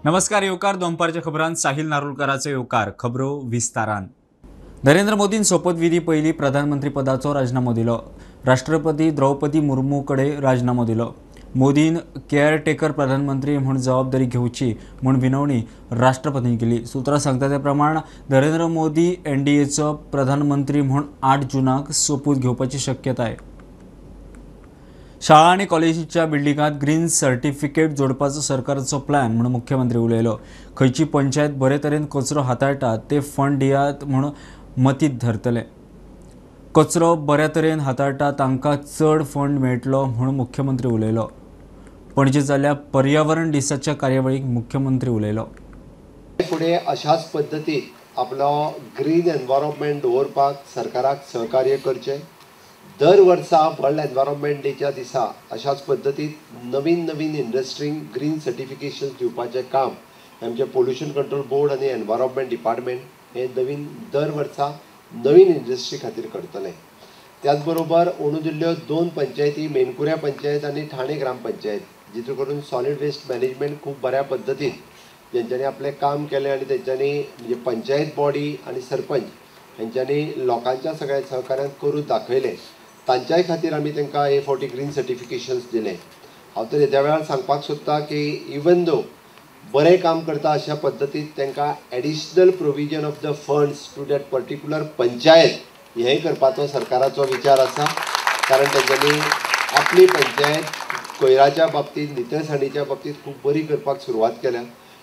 नमस्कार येवकार दोनपारच्या खबरांत साहिल नारुलकराचो येवकार. खबरो विस्तारान. नरेंद्र मोदीन सोपतविधी पयलीं प्रधानमंत्री पदाचो राजीनामो दिलो. राष्ट्रपती द्रौपदी मुर्मू कडेन राजीनामो दिलो. मोदीन केअरटेकर प्रधानमंत्री म्हूण जबाबदारी घेवची म्हूण विनवणी राष्ट्रपतीन केली. सुत्रां सांगता ते प्रमाण नरेंद्र मोदी एनडीएचो प्रधानमंत्री म्हूण 8 जूनाक सोपूत घेवपाची शक्यताय. शाळा आनी कॉलेजीच्या बिल्डिंगांत ग्रीन सर्टिफिकेट जोडपाचो सरकाराचो प्लॅन म्हूण मुख्यमंत्री उलयलो. खंयची पंचायत बरे तरेन कचरो हाताळटा ते फंड दियात म्हूण मतींत धरतले. कचरो बऱ्या तरेन हाताळटा तांकां चड फंड मेळटलो म्हूण मुख्यमंत्री उलयलो. पणजे जाल्ल्या पर्यावरण दिसाच्या कार्यावळीक मुख्यमंत्री उलयलो. फुडें अशाच पद्दतीन आपलो ग्रीन एनवायरमेंट दवरपाक सरकाराक सहकार्य करचें. दर वर्सा वर्ल्ड एनवायरमेंट डेच्या दिसा अशाच पद्दतीन नवीन नवीन इंडस्ट्रींक ग्रीन सर्टिफिकेशन दिवपाचें काम आमचें पोल्युशन कंट्रोल बोर्ड आनी एनवायरमेंट डिपार्टमेंट हे नवीन दर वर्सा नवीन इंडस्ट्री खातीर करतले. त्याच बरोबर अंदू दिल्ल्यो 2 पंचायती, मेनकुऱ्या पंचायत आनी ठाणे ग्रामपंचायत, जितून करून सॉलिड वेस्ट मॅनेजमेंट खूब बऱ्या पद्दतीन तेंच्यांनी आपलें काम केलें आनी तेंच्यांनी म्हणजे पंचायत बॉडी आनी सरपंच हेंच्यांनी लोकांच्या सगळ्या सहकार्यान करून दाखयलें. तांच्याय खातीर आमी तांकां हे फावटी ग्रीन सर्टिफिकेशन्स दिलें. हांव तर त्या वेळार सांगपाक सोदता की इवन दो बरें काम करता अशा पद्दतीन तांकां additional provision of the funds to that particular panchayat हेंय करपाचो सरकाराचो विचार आसा. कारण तेंच्यांनी आपली पंचायत कोयराच्या बाबतींत, नितळसाणीच्या बाबतींत खूब बरी करपाक सुरवात केल्या.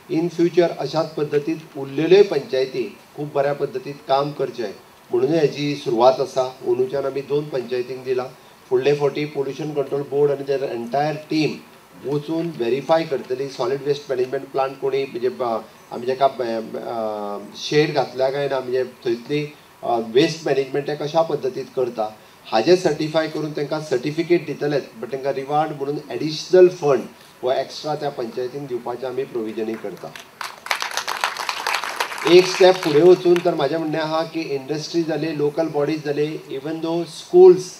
इन फ्युचर अशाच पद्दतीन उरलेल्योय पंचायती खूब बऱ्या पद्दतीन काम करचें म्हणून हेजी सुरवात आसा. अंदूच्यान आमी 2 पंचायतींक दिला. फुडले फावटी पोल्युशन कंट्रोल बोर्ड आनी तेर एंटायर टीम वचून वेरीफाय करतली सॉलिड वेस्ट मॅनेजमेंट प्लांट कोणी म्हणजे आमी जेका शेड घातल्या काय ना, म्हणजे थंयसली वेस्ट मॅनेजमेंट कशा पद्दतीन करता हाजें सर्टिफाय करून तांकां सर्टिफिकेट दितलेच, बट तांकां रिवार्ड म्हणून एडिशनल फंड वा एक्स्ट्रा त्या पंचायतीन दिवपाचें आमी प्रोविजनूय करता. एक स्टेप फुडें वचून तर म्हाजें म्हणणें आहा की इंडस्ट्री जाली, लोकल बॉडीज जाली, इवन दो स्कुल्स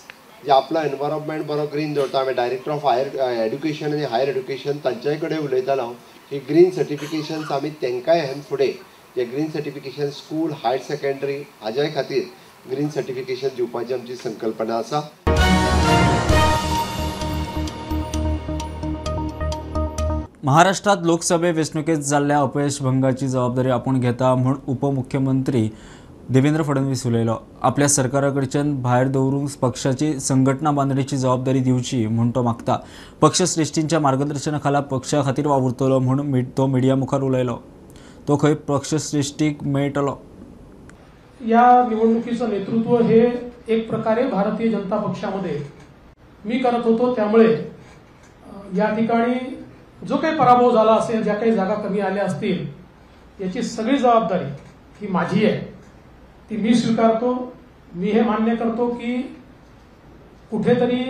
जे आपलो एनवायरमेंट बरो ग्रीन दवरता. हांवें डायरेक्टर ऑफ हायर एड्युकेशन आनी हायर एड्युकेशन तांच्याय कडेन उलयतालो हांव की ग्रीन सर्टिफिकेशन्स आमी तांकांय ह्यान फुडें जे green certification school, higher secondary हाज्याय खातीर ग्रीन सर्टिफिकेशन दिवपाची आमची संकल्पना आसा. महाराष्ट्रात लोकसभे वेंचणुकेत जाल्ल्या अपयशभंगाची जबाबदारी आपूण घेता म्हूण उपमुख्यमंत्री देवेंद्र फडणवीस उलयलो. आपल्या सरकाराकडच्यान भायर दवरूंक पक्षाची संघटना बांदणीची जबाबदारी दिवची म्हूण तो मागता. पक्षश्रेष्ठींच्या मार्गदर्शनाखाला पक्षा खातीर वावुरतलो म्हूण तो मिडिया मुखार उलयलो. तो खंय पक्षश्रेष्ठीक मेळटलो. या निवडणुकीचं नेतृत्व हे एक प्रकारे भारतीय जनता पक्षामध्ये मी करत होतो, त्यामुळे या ठिकाणी जो काही पराभव झाला असेल, ज्या काही जागा कमी आल्या असतील, याची सगळी जबाबदारी ही माझी आहे, ती मी स्वीकारतो. मी हे मान्य करतो की कुठेतरी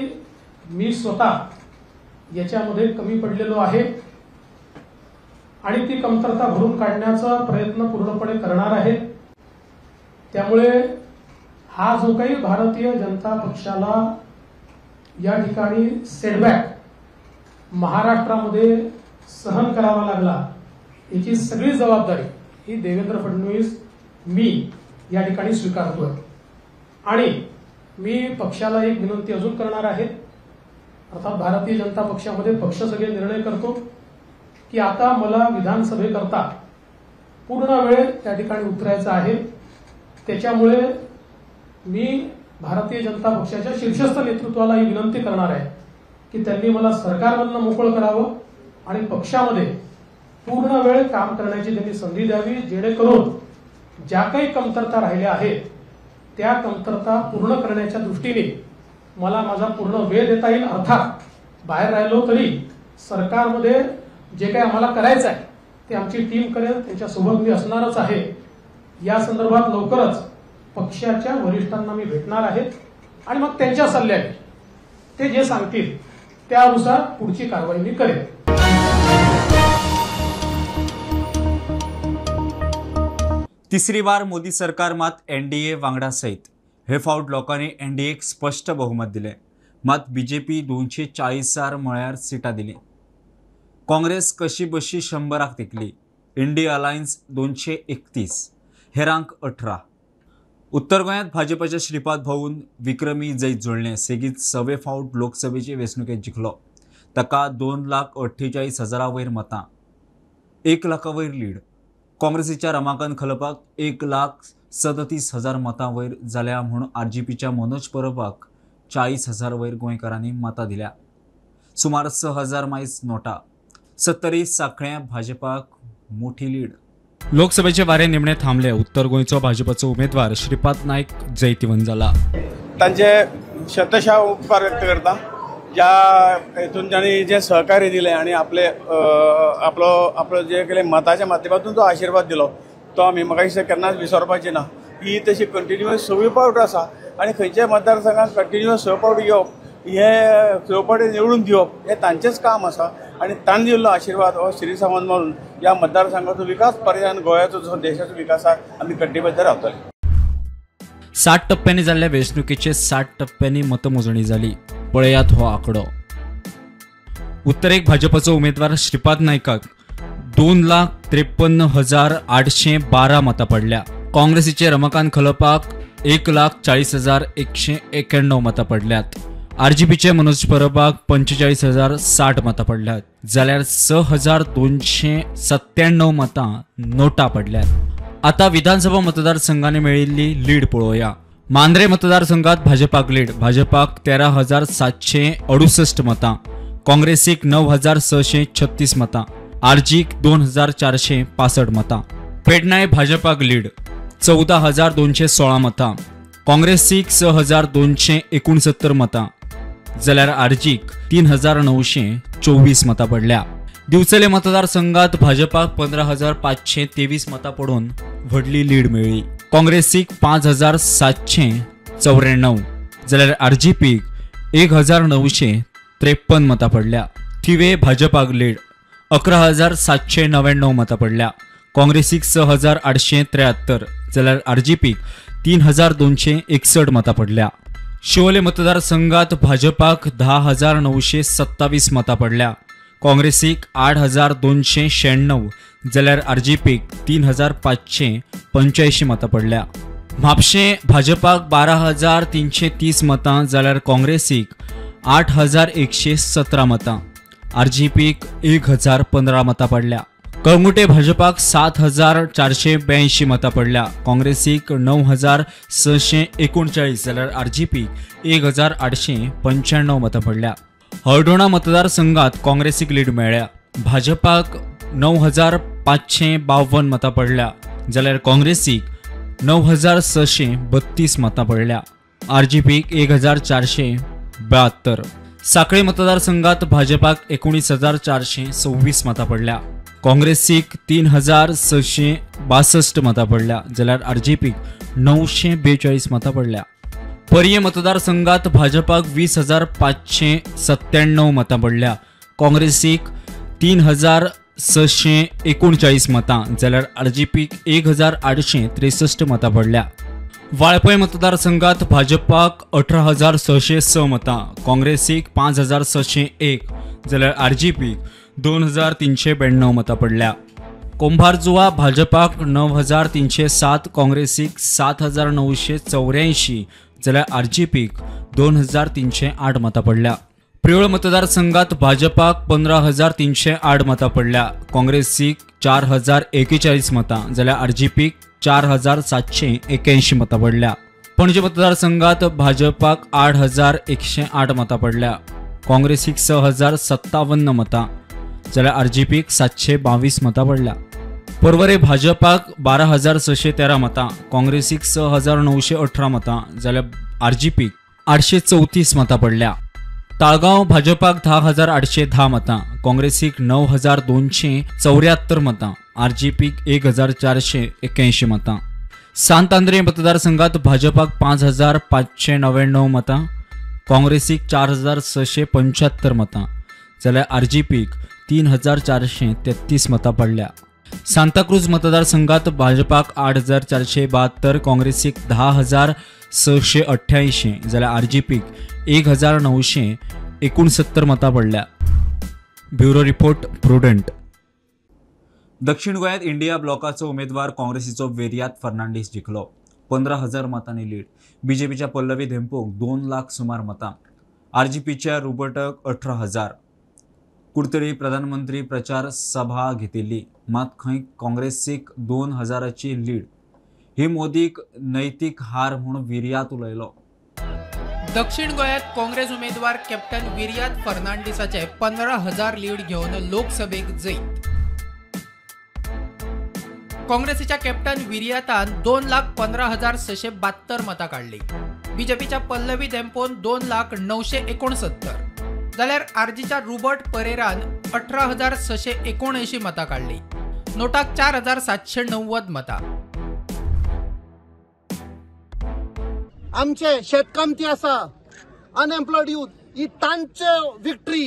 मी स्वतः याच्यामध्ये कमी पडलेलो आहे आणि ती कमतरता भरून काढण्याचा प्रयत्न पूर्णपणे करणार आहे. त्यामुळे हा जो काही भारतीय जनता पक्षाला या ठिकाणी सेटबॅक महाराष्ट्रामध्ये सहन करावा लागला, याची सगळी जबाबदारी ही देवेंद्र फडणवीस मी या ठिकाणी स्वीकारतोय. आणि मी पक्षाला एक विनंती अजून करणार आहे. अर्थात भारतीय जनता पक्षामध्ये पक्ष सगळे निर्णय करतो की आता मला विधानसभेकरता पूर्ण वेळ त्या ठिकाणी उतरायचा आहे. त्याच्यामुळे मी भारतीय जनता पक्षाच्या शीर्षस्थ नेतृत्वाला ही विनंती करणार आहे की त्यांनी मला सरकारमधनं मोकळं करावं आणि पक्षामध्ये पूर्ण वेळ काम करण्याची त्यांनी संधी द्यावी, जेणेकरून ज्या काही कमतरता राहिल्या आहेत त्या कमतरता पूर्ण करण्याच्या दृष्टीने मला माझा पूर्ण वेळ देता येईल. अर्थात बाहेर राहिलो तरी सरकारमध्ये जे काही आम्हाला करायचं आहे ते आमची टीम करेल, त्यांच्यासोबत मी असणारच आहे. या संदर्भात लवकरच पक्षाच्या वरिष्ठांना मी भेटणार आहे आणि मग त्यांच्या सल्ल्याने ते जे सांगतील त्यानुसार पुढची कारवाई मी करेन. तिसरी बार मोदी सरकार मात एनडीए वांगडा सहित हे फावट लोकांनी एनडीएक स्पष्ट बहुमत दिले. मात बीजेपी 240 म्हळ्यार सिटां दिली. काँग्रेस कशी बशी 100 तेकली. इंडिया अलायन्स 231, हेरांक 18. उत्तर गोंयांत भाजपाच्या श्रीपाद भाऊन विक्रमी जैत जोडलें. सेगीत 6वे फावट लोकसभेचे वेंचणुकेंत जिखलो. ताका 2,48,000 वयर मतां, 1 लाखा वयर लीड. काँग्रेसीच्या रमाकांत खलपाक 1,37,000 मतां वयर जाल्या म्हूण आरजीपीच्या मनोज परबाक 40,000 वयर गोंयकारांनी मतां दिल्या. सुमार 6,000 मायज नोटा. 70 सांखळ्यां भाजपाक मोठी लीड. लोकसभेचे वारे निमणे थांबले. उत्तर गोंयचो भाजपाचो उमेदवार श्रीपाद नायक जैतिवंत जाला. तांचे शतशः उपकार व्यक्त करता ज्या हेतून तांणी जें सहकार्य दिलें आनी आपले आपलो आपलो जे केले मताच्या माध्यमातून जो आशिर्वाद दिलो तो आमी म्हाका दिसता केन्नाच विसरपाची ना. ही तशी कंटिन्युअस 6 फावट आसा आनी खंयच्याय मतदारसंघात कंटिन्युअस 6 फावट घेवप हे 6 फावटी निवडून दिवप हें तांचेंच काम आसा आनी तांणी दिल्लो आशिर्वाद हो श्री सावंत म्हणून ह्या मतदारसंघाचो विकास पर्यायान गोंयाचो जसो देशाचो विकासाक आमी कटिबद्ध रावतले. 60 टप्प्यांनी जाल्ल्या वेंचणुकेचे 60 टप्प्यांनी मतमोजणी जाली. पळयात हो आंकडो. उत्तरेक भाजपाचो उमेदवार श्रीपाद नायकाक 2,53,812 मतां पडल्या. काँग्रेसीचे रमाकांत खलपाक 1,40,191 मतां पडल्यात. आरजीपीचे मनोज परबाक 45,060 मतां पडल्यात, जाल्यार 6,297 मतां नोटा पडल्यात. आतां विधानसभा मतदारसंघांनी मेळिल्ली लीड पळोवया. मांद्रे मतदारसंघात भाजपाक लीड. भाजपाक 13,768 मतां, काँग्रेसीक 9,636 मतां, आरजीक 2,465 मतां. पेडणाय भाजपाक लीड 14,216 मतां, काँग्रेसीक 6,269 मतां, जाल्यार आरजीक 3,924 मतां पडल्या. दिवचले मतदारसंघात भाजपाक 15,523 मतां पडून व्हडली लीड मेळ्ळी. काँग्रेसीक 5,794 जाल्यार आरजीपीक 1,953 मतां पडल्या. थिवे भाजपाक लीड 11,799 मतां पडल्या. काँग्रेसीक 6,873 जाल्यार आरजीपीक 3,261 मतां पडल्या. शिवोले मतदारसंघात भाजपाक 10,927 मतां पडल्या. काँग्रेसीक 8,296 जाल्यार आरजीपीक 3,585 मतां पडल्या. म्हापशें भाजपाक 12,330 मतां जाल्यार काँग्रेसीक 8,117 मतां, आरजीपीक 1,015 मतां पडल्या. कळंगुटे भाजपाक 7,482 मतां पडल्या. काँग्रेसीक 9,639 जाल्यार आरजीपीक 1,895 मतां पडल्या. हळदोणा मतदारसंघात काँग्रेसीक लीड मेळ्ळ्या. भाजपाक 9,552 मतां पडल्या जाल्यार काँग्रेसीक 9,632 मतां पडल्या. आरजीपीक 1,472. साखळे मतदारसंघात भाजपाक 19,426 मतां पडल्या. काँग्रेसीक 3,662 मतां पडल्या जाल्यार आरजीपीक 942 मतां पडल्या. पर्ये मतदारसंघात भाजपाक 20,597 मतां पडल्या. काँग्रेसीक 3,639 मतां जाल्यार आरजीपीक 1,863 मतां पडल्या. वाळपय मतदारसंघात भाजपाक 18,606 मतां, काँग्रेसीक 5,601 जाल्यार आरजीपीक 2,392 मतां पडल्या. कुंभारजुआ भाजपाक 9,307, काँग्रेसीक 7,984 जाल्यार आरजीपीक 2,308 मतां पडल्या. प्रियोळ मतदारसंघात भाजपाक 15,308 मतां पडल्या. काँग्रेसीक 4,041 मतां जाल्यार आरजीपीक 4,781 मतां पडल्या. पणजे मतदारसंघात भाजपाक 8,108 मतां पडल्या. काँग्रेसीक 6,057 मतां जाल्यार आरजीपीक 722 मतां पडल्या. पर्वरे भाजपाक 12,613 मतां, काँग्रेसीक 6,918 मतां जाल्यार आरजीपीक 834 मतां पडल्या. ताळगांव भाजपाक 10,810 मतां, काँग्रेसीक 9,274 मतां, आरजीपीक 1,481 मतां. सांत आंद्रे मतदारसंघात भाजपाक 5,599 मतां, काँग्रेसीक 4,675 मतां जाल्यार आरजीपीक 3,433 मतां पडल्या. सांताक्रूज मतदारसंघात भाजपाक 8,472, काँग्रेसीक 10,688 जाल्यार आरजीपीक 1,969 मतां पडल्या. Bureau report, Prudent. दक्षिण गोंयांत इंडिया ब्लॉकाचो उमेदवार काँग्रेसीचो वेरियात फर्नांडीस जिखलो. 15,000 मतांनी लीड. बीजेपीच्या पल्लवी धेंपोक 2 लाख सुमार मतां, आरजीपीच्या रुबर्टक 18,000. कुडतरी प्रधानमंत्री प्रचार सभा घेतिल्ली, मात खंय काँग्रेसीक 2,000ची लीड. ही मोदीक नैतीक हार म्हूण विर्यात उलयलो. दक्षिण गोंयांत काँग्रेस उमेदवार कॅप्टन विर्यात फर्नांडीसाचे 15,000 लीड घेवन लोकसभेक जैत. काँग्रेसीच्या कॅप्टन विर्यातान 2,15,672 मतां काडली. बीजेपीच्या पल्लवी धेंपोन 2,00,969 जाल्यार आरजीच्या रुबर्ट परेरान 18,679 मतां काडली. नोटाक 4,790 मतां. आमचे शेतकामती आसा, अनएम्प्लॉयड यूथ, ही तांचे विक्ट्री.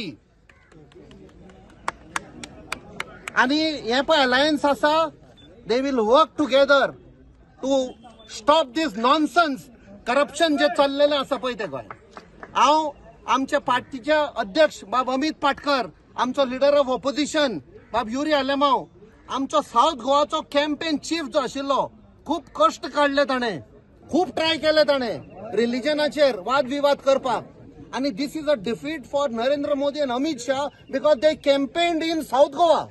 आनी हे पळय अलायन्स आसा, they will work together to stop this nonsense corruption जे चल्लेलें आसा पळय ते गोंयांत. हांव आमच्या पार्टीचे अध्यक्ष बाब अमित पाटकर, आमचो लिडर ऑफ ऑपोजिशन बाब युरी आलेमाव, आमचो सावथ गोवाचो कॅम्पेन चीफ जो आशिल्लो, खूब कश्ट काडले ताणें, खूब ट्राय केले ताणें रिलिजनाचेर वादविवाद करपाक. आनी this is a defeat for Narendra Modi and Amit Shah because they campaigned in South Goa.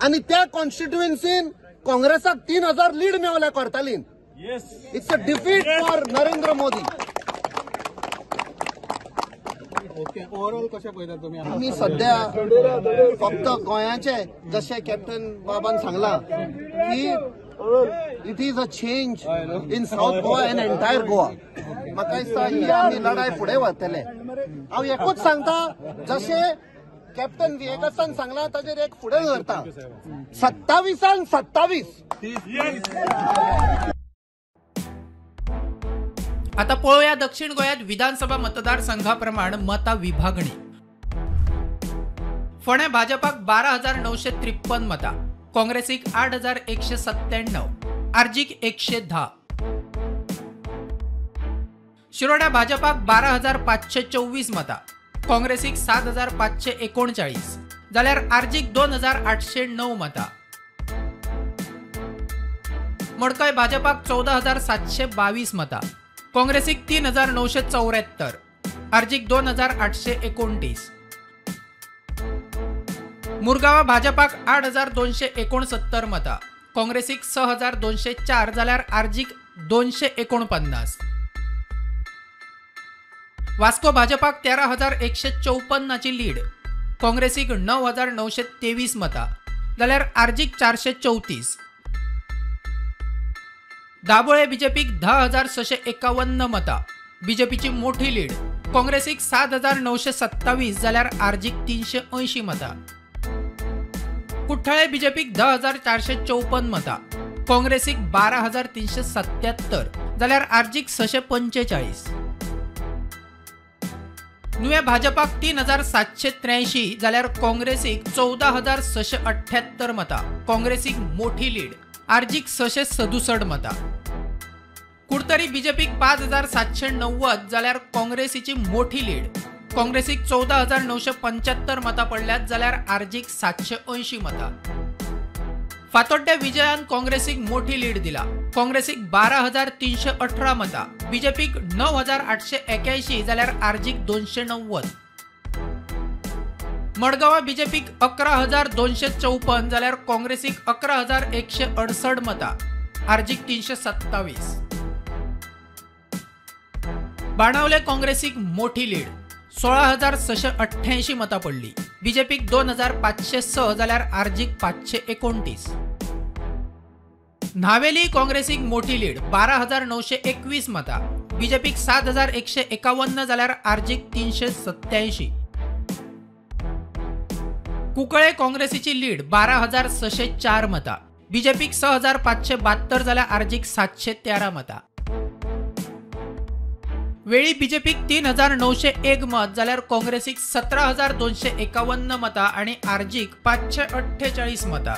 आनी त्या कॉन्स्टिट्युएन्सीन काँग्रेसाक 3,000 lead मेवल्या कोर्तालीन. It's a defeat for Narendra Modi. आमी सध्या फक्त गोंयाचे, जशें कॅप्टन बाबान सांगला की it is a change in South Goa and entire Goa. म्हाका दिसता ही आमी लढाय फुडें व्हरतले. हांव एकूच सांगता, जशें कॅप्टन विएगासान सांगला ताजेर एक फुडें व्हरता, 27 27. आता पळोवया दक्षिण गोंयांत विधानसभा मतदारसंघाप्रमाण मतां विभागणी. फोंडें भाजपाक 12,953 मतां, काँग्रेसीक 8,197, आरजीक 110. शिरोड्या भाजपाक 12,524 मतां, काँग्रेसीक 7,539 जाल्यार आरजीक 2,809 मतां. मडकय भाजपाक 14,722 मतां, काँग्रेसीक 3,974, आरजीक 2,829. मुरगांवा भाजपाक 8,269 मतां, काँग्रेसीक 6,204 जाल्यार आरजीक 249. वास्को भाजपाक 13,154 लीड, काँग्रेसीक 9,923 मतां जाल्यार आरजीक 434. दाबोळे बीजेपीक 10,651 मतां, बीजेपीची मोठी लीड, काँग्रेसीक 7,927 जाल्यार आरजीक 380 मतां. कुठ्ठाळे बीजेपीक 10,454 मतां, काँग्रेसीक 12,377 जाल्यार आरजीक 645. नुवें भाजपाक 3,783 जाल्यार काँग्रेसीक 14,678 मतां, काँग्रेसीक मोठी लीड, आरजीक 667 मतां. कुडतरी बीजेपीक 5,790 जाल्यार काँग्रेसीची मोठी लीड, काँग्रेसीक 14,975 मतां पडल्यात जाल्यार आरजीक 780 मतां. फातोड्ड्या विजयान काँग्रेसीक मोठी लीड दिला, काँग्रेसीक 12,318 मतां, बीजेपीक 9,881 जाल्यार आरजीक 290. मडगांवा बीजेपीक 11,254 जाल्यार काँग्रेसीक 11,168 मतां, आरजीक 327. बाणावले काँग्रेसीक मोठी लीड, 16,688 मतां पडली, बीजेपीक 2,506 जाल्यार आरजीक 529. न्हावेली काँग्रेसीक मोठी लीड, 12,921 मतां, बीजेपीक 7,151 जाल्यार आरजीक 387. कुंकळे काँग्रेसीची लीड 12,604 मतां, बीजेपीक 6,572 जाल्यार आरजीक 713 मतां. वेळी बीजेपीक 3,901 मत जाल्यार काँग्रेसीक 17,251 मतां आनी आरजीक 548 मतां.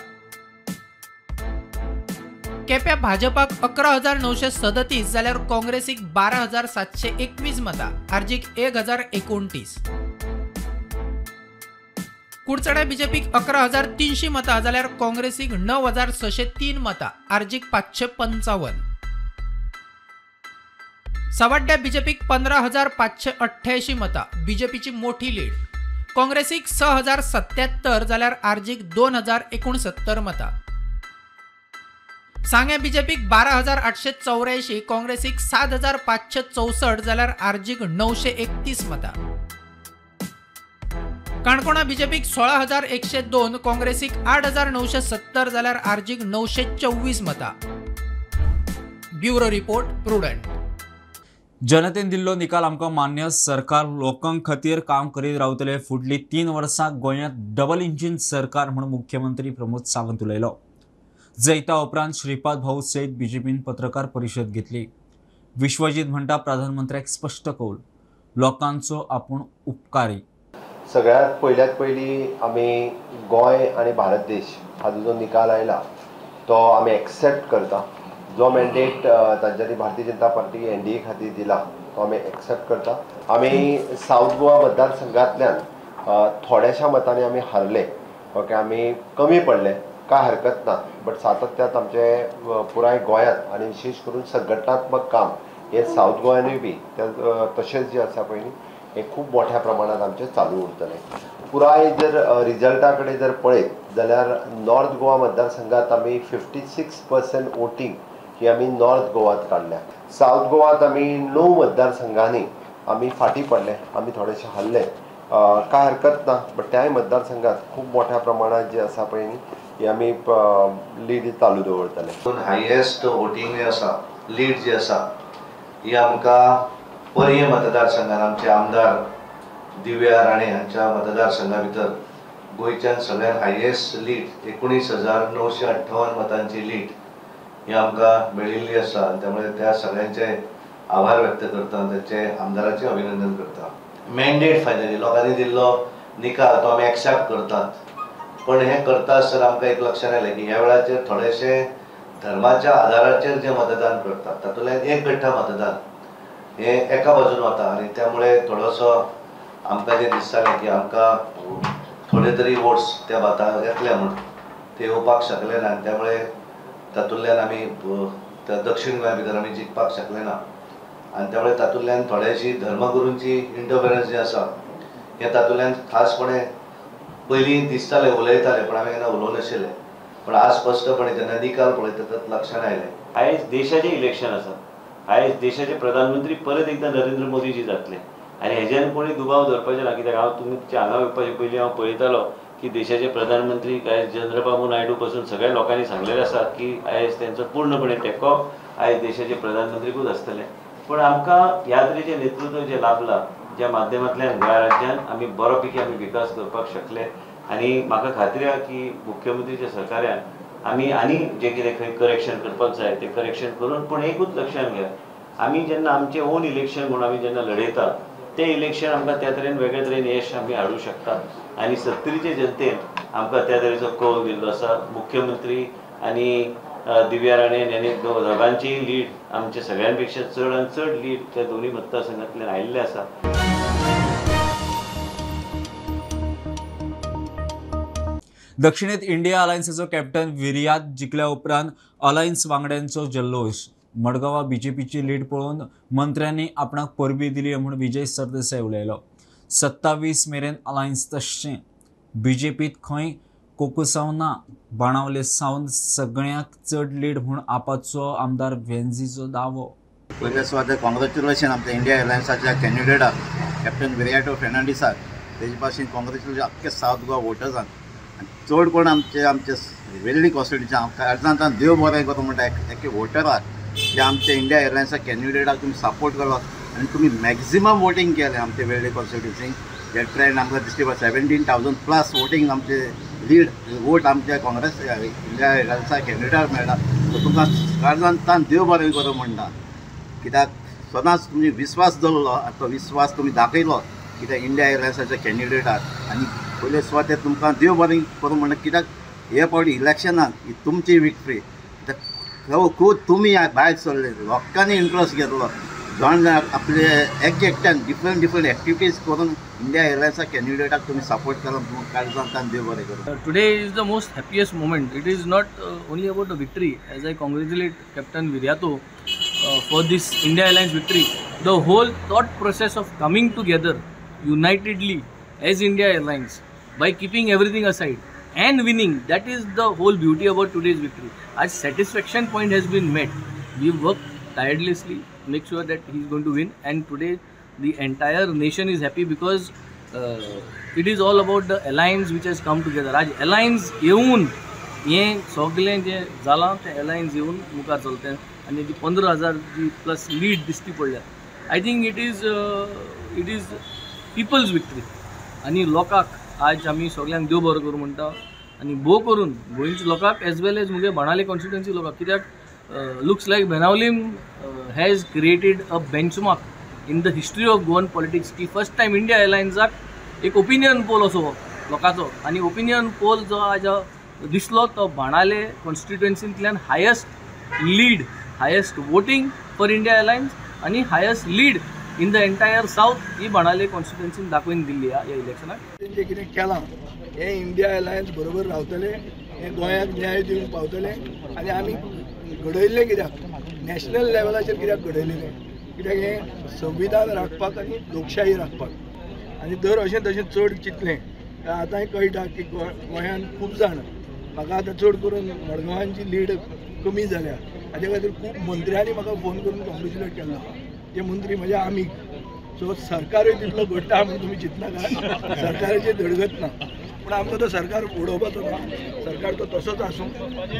केप्यां भाजपाक 11,937 जाल्यार काँग्रेसीक 12,721 मतां, आरजीक 1,029. कुडचड्या बीजेपीक 11,300 मतां जाल्यार काँग्रेसीक 9,603 मतां, आरजीक 555. सवाड्ड्या बीजेपीक 15,588 मतां, बीजेपीची मोठी लीड. काँग्रेसीक 6,077 जाल्यार आरजीक 2,069 मतां. सांगें बीजेपीक 12,884, काँग्रेसीक 7,564 जाल्यार आरजीक 931 मतां. काणकोणा बीजेपीक 16,102, काँग्रेसीक 8,970 जाल्यार आरजीक 924 मतां. Bureau report, Prudent. जनतेन दिल्लो निकाल आमकां मान्य, सरकार लोकां खातीर काम करीत रावतले. फुडली 3 वर्सां गोंयांत डबल इंजीन सरकार म्हूण मुख्यमंत्री प्रमोद सावंत उलयलो. जैता उपरांत श्रीपाद भाऊ सयत बीजेपीन पत्रकार परिशद घेतली. विश्वजीत म्हणटा प्रधानमंत्र्याक स्पश्ट कौल, लोकांचो आपूण उपकारी. सगळ्यात पयल्यात पयलीं आमी गोंय आनी भारत देश हाजो जो निकाल आयला तो आमी एक्सेप्ट करता. जो मॅन्डेट तांच्यांनी भारतीय जनता पार्टी NDA खातीर दिला तो आमी एक्सेप्ट करता. आमी सावथ गोवा मतदारसंघांतल्यान थोड्याशा मतांनी आमी हारले, ओके, आमी कमी पडले, काय हरकत ना, बट सातत्यात आमचे पुराय गोंयांत आनी विशेश करून संघटनात्मक काम हें सावथ गोंयानूय बी तशेंच जें आसा पळय न्ही हें खूब मोठ्या प्रमाणात आमचें चालू उरतलें. पुराय जर रिजल्टा कडेन जर पळयत जाल्यार नॉर्थ गोवा मतदारसंघात आमी 56% वोटींग ही आमी नॉर्थ गोवात काडल्या. सावथ गोवात आमी 9 मतदारसंघांनी आमी फाटीं पडले, आमी थोडेशे हारले, काय हरकत ना, बट त्याय मतदारसंघात खूब मोठ्या प्रमाणात जे आसा पळय न्ही ही आमी लीड चालू दवरतले. हायेस्ट वोटींग जे आसा, लीड जी आसा ही आमकां पर्ये मतदारसंघान आमचे आमदार दिव्या राणे हांच्या मतदारसंघा भितर गोंयच्यान सगळ्यात हायेस्ट लीड 19,958 मतांची लीड ही आमकां मेळिल्ली आसा. आनी त्यामुळे त्या सगळ्यांचे आभार व्यक्त करता आनी तांचे आमदाराचें अभिनंदन करता. मॅन्डेट फायनली लोकांनी दिल्लो निकाल तो आमी एक्सेप्ट करतात, पण हें करता आसतना आमकां एक लक्षांत आयलें की ह्या वेळाचेर थोडेशे धर्माच्या आदाराचेर जें मतदान करतात तातूंतल्यान एक गठ्ठा मतदान हे एका बाजून वता आनी त्यामुळे थोडोसो आमकां जें दिसतालें की आमकां थोडे तरी वोट्स त्या भाताक येतले म्हूण ते येवपाक शकले ना आनी त्यामुळे तातूंतल्यान आमी त्या दक्षिण गोंया भितर आमी जिखपाक शकले ना. आनी त्यामुळे तातूंतल्यान थोडेशी धर्मगुरूंची इंटरफेरन्स जें आसा हें तातूंतल्यान खासपणे पयलीं दिसतालें, उलयताले, पण आमी केन्ना उलोवं नाशिल्ले, पण आज स्पश्टपणे जेन्ना निकाल पळयता तर लक्षांत आयलें. आयज देशाचें इलेक्शन आसा, आयज देशाचे प्रधानमंत्री परत एकदां नरेंद्र मोदीजी जातले आनी हेज्यान कोणी दुबाव दवरपाचें ना. कित्याक हांव तुमच्या हांगा येवपाचे पयलीं हांव पळयतालो की देशाचे प्रधानमंत्री आयज चंद्रबाबू नायडू पासून सगळ्या लोकांनी सांगलेलें आसा की आयज तेंचो पूर्णपणे तेंको आयज देशाचे प्रधानमंत्रीकूच आसतले. पूण आमकां ह्या तरेचें नेतृत्व जें लाभलां ज्या माध्यमांतल्यान गोंया राज्यान आमी बरो पैकी आमी विकास करपाक शकले आनी म्हाका खात्री आहा की मुख्यमंत्रीच्या सहकार्यान आमी आनी जें कितें खंय करेक्शन करपाक जाय तें करेक्शन करून, पूण एकूच लक्षांत घेया, आमी जेन्ना आमचें ओन इलेक्शन म्हूण आमी जेन्ना लढयतात तें इलेक्शन आमकां त्या तरेन वेगळे तरेन यश आमी हाडूं शकतात आनी सत्तरीचे जनतेन आमकां त्या तरेचो कौल दिल्लो आसा. मुख्यमंत्री आनी दिव्या राणे आनी दोगांचीय लीड आमच्या सगळ्यां पेक्षा चड आनी चड लीड त्या दोनूय मतदारसंघांतल्यान आयिल्लें आसा. दक्षिणेत इंडिया अलायन्साचो कॅप्टन विर्यात जिखल्या उपरांत अलायन्स वांगड्यांचो जल्लोश. मडगांवा बीजेपीची लीड पळोवन मंत्र्यांनी आपणाक परबी दिली म्हूण विजय सरदेसाय उलयलो. 27 मेरेन अलायन्स तशें बीजेपीत खंय कोकुसांव ना. बाणावले सावन सगळ्यांक चड लीड म्हूण आपाचो आमदार व्हेंझीचो दावो. पयले सुवातेर कॉंग्रेच्युलेशन आमच्या इंडिया अलायन्साच्या कॅन्डिडेटाक कॅप्टन विरियाटो फेर्नांडीसाक, तेजे पासून कॉंग्रेच्युलेशन आख्खे सावथ गोवा वोटर्सांक. चड कोण आमचे आमचे वेल्ली कॉन्स्टिट्युएन्सी आमकां देव बरें करूं म्हणटा एके वोटराक जे आमच्या इंडिया एअरलायन्सा कॅन्डिडेटाक तुमी सपोर्ट केलो आनी तुमी मॅक्झिमम वोटींग केलें आमचे वेल्ली कॉन्स्टिट्युएन्सीक. जे ट्रेंड आमकां दिसली पळय 17,000 प्लस वोटींग आमचे लीड वोट आमच्या काँग्रेस इंडिया एअरलायन्सा कॅन्डिडेटाक मेळटा. सो तुमकां काळजान तान देव बरें करूं म्हणटा, कित्याक सदांच तुमी विस्वास दवरलो आनी तो विस्वास तुमी दाखयलो कित्याक इंडिया एअरलायन्साच्या कॅन्डिडेटाक. आनी पयले सुवातेर तुमकां देव बरें करूं म्हणटा, कित्याक हे फावटी इलेक्शनाक ही तुमची विक्ट्री, कित्याक खूब तुमी भायर सरले, लोकांनी इंट्रस्ट घेतलो, जाण जाण आपले एक एकट्यान डिफरंट डिफरंट एक्टिविटीज करून इंडिया एलायन्सा कॅन्डिडेटाक तुमी सपोर्ट केला, काळजांतल्यान देव बरें करूं. Today is the most happiest moment. It is not only about the victory, as I congratulate Captain Viriato for this India Alliance victory. The whole thought process of coming together unitedly as India Alliance by keeping everything aside and winning, that is the whole beauty about today's victory. Our satisfaction point has been met. We worked tirelessly, make sure that he is going to win, and today the entire nation is happy because it is all about the alliance which has come together. आज alliance येऊन हे सगळें जे जालां तें alliance येऊन मुखार चलतें आनी जी 15,000 जी प्लस लीड दिश्टी पडल्या, I think it is people's victory. आनी लोकांक आज आमी सगळ्यांक देव बरो करूं म्हणटा आनी भोव करून गोंयच्या लोकांक एज वेल एज मुगे बाणावले कॉन्स्टिट्युएन्सी लोकांक, कित्याक looks like Benaulim has created a benchmark in the history of Goan politics की फर्स्ट टायम इंडिया एलायन्साक एक ओपिनियन पोल असो लोकांचो, आनी ओपिनियन पोल जो आज दिसलो तो Benaulim कॉन्स्टिट्युएन्सींतल्यान highest lead, highest voting for India Alliance आनी highest lead in the entire south ही बाणावले कॉन्स्टिट्युएन्सीन दाखोवन दिल्ली ह्या इलेक्शनाक. जें कितें केलां हें इंडिया अलायन्स बरोबर रावतलें, हें गोंयाक न्याय दिवंक पावतलें. आनी आमी घडयल्लें कित्याक, नॅशनल लेवलाचेर कित्याक घडयलें, कित्याक हें संविधान राखपाक आनी लोकशाही राखपाक. आनी जर अशें तशें चड चिंतलें आतांय कळटा की गोंयांत खूब जाण, म्हाका आतां चड करून मडगांवांची लीड कमी जाल्या, हाजे खातीर खूब मंत्र्यांनी म्हाका फोन करून कॉंग्रेच्युलेट केल्लो. ते मंत्री म्हजे आमी, सो सरकारूय तितलो घडटा म्हूण तुमी चिंतनाका, सरकाराचेर धडगत ना, पूण आमकां तो सरकार उडोवपाचो ना, सरकार तो तसोच आसूं,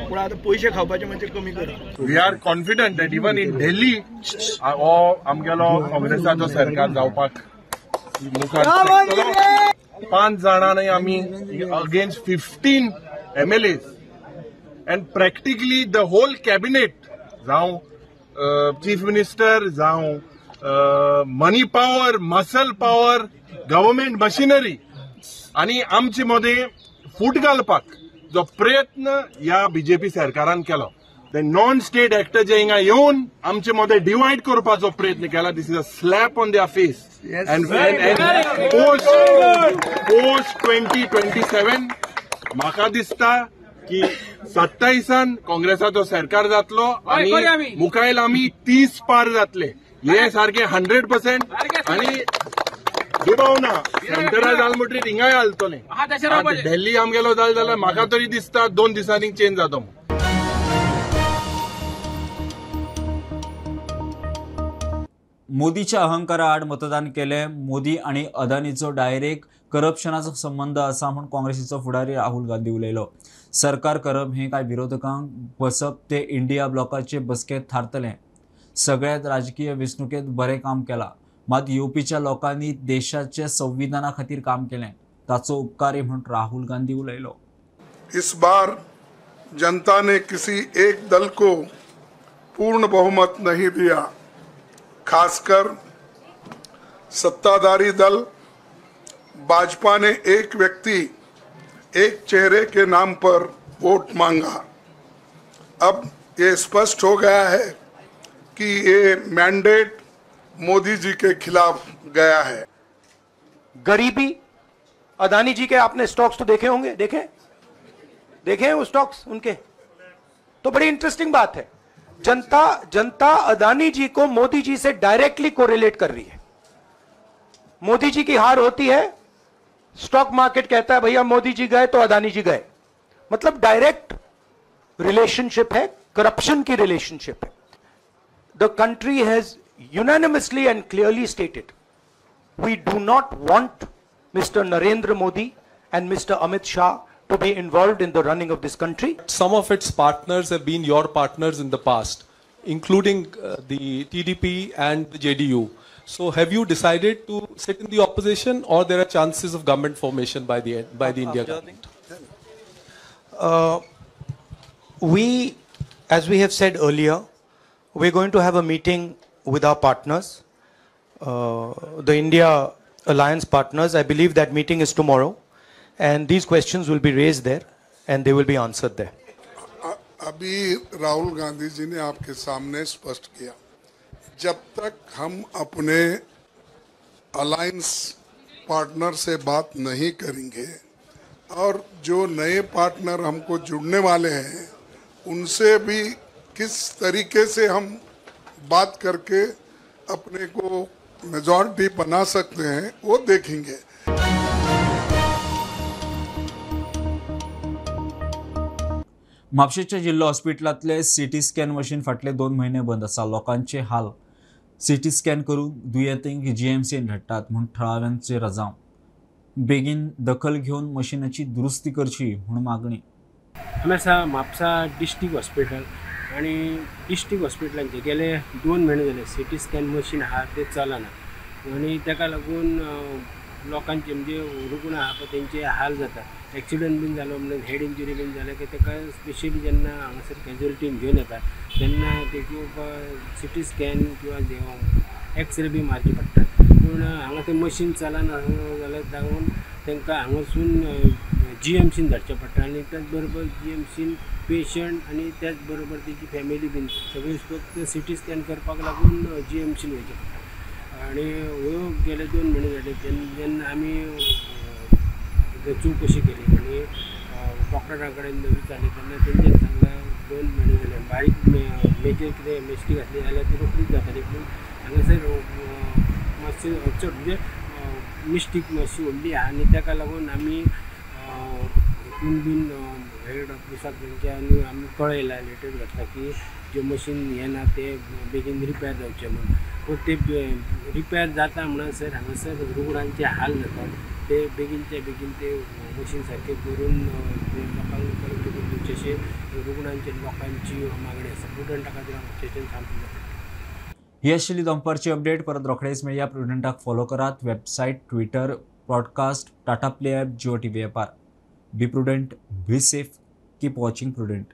पूण आतां पयशे खावपाचे मातशे कमी करा. We are confident that even in Delhi हो आमगेलो काँग्रेसाचो सरकार जावपाक मुखार. 5 जाणांनी आमी against 15 MLAs and practically the whole cabinet, जावं चीफ मिनिस्टर, जावं money power, muscle power, government machinery, आनी आमचे मदें फूट घालपाक जो प्रयत्न ह्या बीजेपी सरकारान केलो, ते नॉन स्टेट एक्टर जे हिंगा येवन आमचे मदें डिवायड करपाचो प्रयत्न केला, this is a slap on their face. And post 2027 म्हाका दिसता की 27 काँग्रेसाचो सरकार जातलो आनी मुखायल आमी 30 पार जातले, हे सारके 100%. आनी दुबाव ना, सेंटरा जाल म्हणटरीत हिंगाय हालतलें, दिल्ली आमगेलो जाल जाल्यार म्हाका तरी दिसता 2 दिसांनी चेंज जातो. मोदीच्या अहंकारा आड मतदान केलें. मोदी आनी अदानीचो डायरेक्ट करप्शनाचो संबंद आसा म्हूण काँग्रेसीचो फुडारी राहुल गांधी उलयलो. सरकार करप हें कांय विरोधकांक बसप ते इंडिया ब्लॉकाचे बसकेंत थारतलें. सगळ्यात राजकीय वेंचणुकेंत बरें काम केलां, मात युपीच्या लोकांनी देशाचे संविधाना खातीर काम केलें, ताचो उपकारी म्हूण राहुल गांधी उलयलो. इस बार जनता ने किसी एक दल को पूर्ण बहुमत नहीं दिया। खासकर सत्ताधारी दल भाजपा ने एक व्यक्ति एक चेहरे के नाम पर वोट मांगा। अब ये स्पष्ट हो गया है कि ये मैंडेट मोदी जी के खिलाफ गया है। गरीबी, अदानी जी के आपने स्टॉक्स तो देखे होंगे, देखे देखे हैं वो स्टॉक्स उनके, तो बड़ी इंटरेस्टिंग बात है। जनता अदानी जी को मोदी जी से डायरेक्टली कोरिलेट कर रही है। मोदी जी की हार होती है, स्टॉक मार्केट कहता है भैया मोदी जी गए तो अदानी जी गए, मतलब डायरेक्ट रिलेशनशिप है, करप्शन की रिलेशनशिप है। The country has unanimously and clearly stated we do not want Mr. Narendra Modi and Mr. Amit Shah to be involved in the running of this country. Some of its partners have been your partners in the past, including the TDP and the JDU. So have you decided to sit in the opposition, or there are chances of government formation by the India government? We, as we have said earlier, we're going to have a meeting with our partners, the India Alliance partners. I believe that meeting is tomorrow, and these questions will be raised there and they will be answered there. अभी राहुल गांधी जी ने आपके सामने स्पष्ट किया, जब तक हम अपने alliance partner से बात नहीं करेंगे और जो नए पार्टनर हमको जुड़ने वाले हैं उनसे भी किस तरीके से हम बात करके अपने को मेजॉरिटी बना सकते हैं वो देखेंगे। म्हापशेच्या जिल्लो हॉस्पिटलांतले सीटी स्कॅन मशीन फाटले 2 म्हयने बंद आसा। लोकांचे हाल सीटी स्कॅन करूंक दुयेंतींक जीएमसीन धाडटात म्हूण थळाव्यांचे रजांव। बेगीन दखल घेवन मशिनाची दुरुस्ती करची म्हूण मागणी। आमी आसा म्हापसा डिस्ट्रिक्ट हॉस्पिटल आनी डिस्ट्रिक्ट हॉस्पिटलांचे गेले 2 म्हयने जाले सीटी स्कॅन मशीन आहा तें चलना आनी ताका लागून लोकांचे म्हणजे रुग्ण आहा पळय तेंचे हाल जाता। एक्सिडंट बीन जालो म्हणून हेड इंजुरी बीन जाले की ताका स्पेशली जेन्ना हांगासर कॅज्युअलिटीन घेवन येता तेन्ना तेजी सीटी स्कॅन किंवा एक्सरे बी मारची पडटा। पूण हांगा तें मशीन चलना जाल्यार लागून तांकां हांगासून जीएमसीन धाडचें पडटा आनी त्याच बरोबर जीएमसीन पेशंट आनी त्याच बरोबर तेजी फॅमिली बीन सगळी फक्त सीटी स्कॅन करपाक लागून जीएमसीन वयचें पडटा। आनी ह्यो गेले 2 म्हयने जाले जेन्ना आमी चवकशी केली आनी डॉक्टरा कडेन विचारलें तेन्ना तेंच्यांनी सांगलें 2 म्हयने जाले बारीक मेजर कितें मिस्टेक आसली जाल्यार ती रोखडीच जाताली, पूण हांगासर मातशें चड म्हणजे मिस्टेक मातशी व्हडली आहा आनी ताका लागून आमी हितून बीन हेड ऑफिसाक तेंच्या आनी आमी कळयलां, लेटर घातला की जें मशीन हें ना तें बेगीन रिपेर जावचें म्हूण। पूण ते रिपेर जाता म्हणसर हांगासर रुग्णांचे हाल जातात, ते बेगीनच्या बेगीन ते मशीन सारकें करून लोकांक उपलब्ध करून दिवचें अशें रुग्णांचे लोकांची मागणी आसा। प्रुडंटा खातीर हांव स्टेशन सांगता। ही आशिल्ली दनपारची अपडेट। परत रोखडेच मेळया। प्रुडंटाक फॉलो करात website, Twitter, podcast, Tata Play app, Jio TV ॲपार। Be prudent, be safe, keep watching Prudent.